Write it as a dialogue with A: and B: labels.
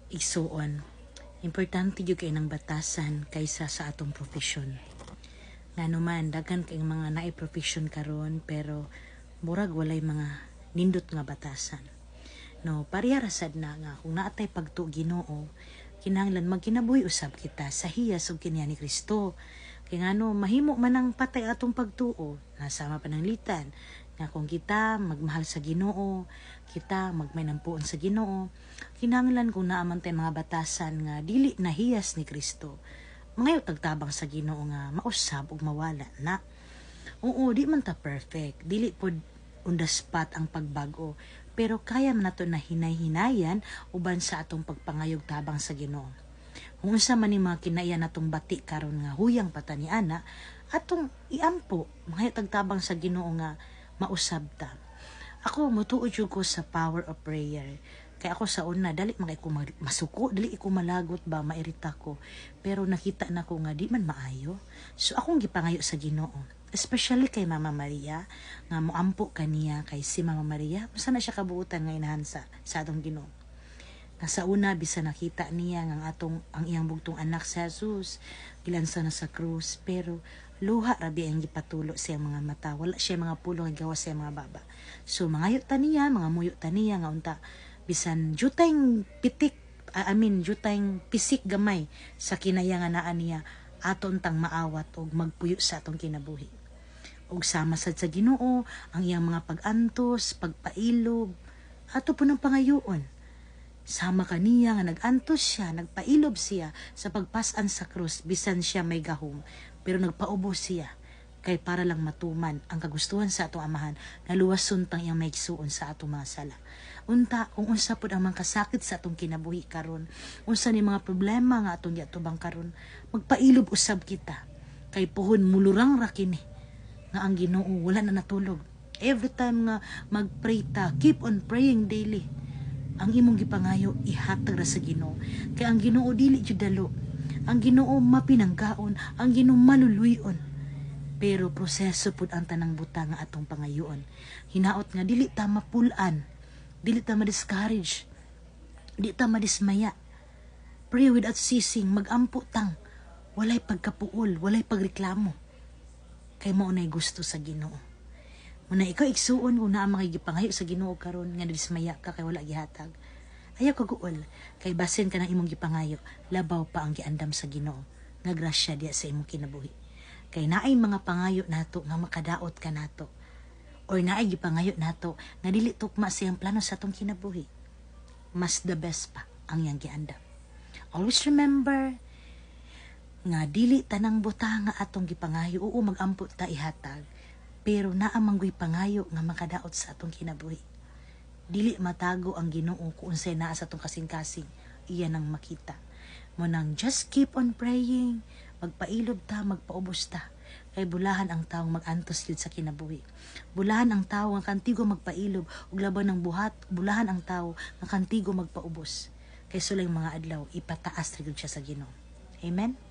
A: Igsuon, importante gyud kay ng batasan kaysa sa atong profesyon. Ngano man, daghan kay mga naay profesyon karon, pero murag walay mga nindot nga batasan. No, pareha ra sad na nga kung naa tay pagtuo Ginoo, kinahanglan magkinabuhi usab kita sa hiyas ug kiniya ni Kristo. Kay ngano, mahimo man ang patay atong pagtuo, nasama pananglitan nga kung kita magmahal sa Ginoo, kita magmaynampuon sa Ginoo, kinahanglan kung naa man tay mga batasan nga dili na hiyas ni Kristo, mangayo tag tabang sa Ginoo nga mausab ug mawala na. Oo, di man ta perfect, dili pod on the spot ang pagbag-o, pero kaya man nato na hinay-hinayan uban sa atong pagpangayog tabang sa Ginoo. Kung unsa man ni mga kinaiya natong bati karon nga huyang pa ta ni ana, atong iampo, mangayo tag tabang sa Ginoo nga mausab ta. Ako, mutuo jud ko sa power of prayer. Kay ako sa una, dali man kay ko masuko, dali ko malagot ba, mairita ko. Pero nakita na ko nga di man maayo. So akong gipangayo sa Ginoo, especially kay Mama Maria, nga moampo kaniya. Kay si Mama Maria, unsa na siya kabuutan nga inahan sa atong Ginoo. Nga sa una, bisa nakita niya nga ang iyang bugtong anak si Jesus gilansa na sa krus, pero luha ra biya ang gipatulo sa iyang mga mata. Wala siya mga pulong gawas sa iyang mga baba. So mangayo ta niya, mga muyo ta niya nga unta bisan jutayng pitik, I mean, jutayng pisik gamay sa kinaya nga naa niya, aton tang maawat og magpuyo sa atong kinabuhi. Og sama sad sa Ginoo ang iyang mga pag-antos, pagpailob, ato po ng pangayoon. Sama kaniya nga nag-antos siya, nagpailob siya sa pagpasan sa krus, bisan siya may gahom, pero nagpaubos siya kay para lang matuman ang kagustuhan sa atong Amahan nga luwason tang iyang maigsuon sa atong mga sala. Unta kung unsa pud ang mga kasakit sa atong kinabuhi karon, unsa ni mga problema nga atong giatubang karon, magpailob usab kita. Kay puhon mulurang ra kini nga ang Ginoo wala na natulog. Every time nga magpray ta, keep on praying daily. Ang imong gipangayo, ihatag ra sa Ginoo. Kay ang Ginoo dili jud dalo. Ang Ginoo mapinanggaon, ang Ginoo maluluy-on. Pero proseso pud ang tanang butang nga atong pangayoon. Hinaot nga dili ta mapul-an, dili ta ma-discourage, di ta madismaya. Pray without ceasing, magampo tang walay pagkapuol, walay pagreklamo. Kay mao nay gusto sa Ginoo. Muna ikaw, igsuon, kung naa mga gipangayo sa Ginoo karon nga nadismaya ka kay wala gihatag, ayaw kaguol, kay basin ka ng imong gipangayo, labaw pa ang giandam sa Ginoo nga grasya diya sa imong kinabuhi. Kay naay mga pangayo nato nga makadaot ka nato or naay gipangayo nato nga dili tukma sa iyang plano sa atong kinabuhi. Mas the best pa ang iyang giandam. Always remember nga dili tanang butang nga atong gipangayo, oo, magampo ta, ihatag, pero naa mangguy pangayo nga makadaot sa atong kinabuhi. Dili matago ang Ginoo kung unsay naa sa atong kasing-kasing, iya nang makita. Mo nang just keep on praying, magpailob ta, magpaubos ta. Kay bulahan ang taong mag-antos yun sa kinabuhi. Bulahan ang tao nga kantigo magpailob ug laban ng buhat, bulahan ang tao nga kantigo magpaubos. Kay sulay mga adlaw, ipataas ra gyud siya sa Ginoo. Amen.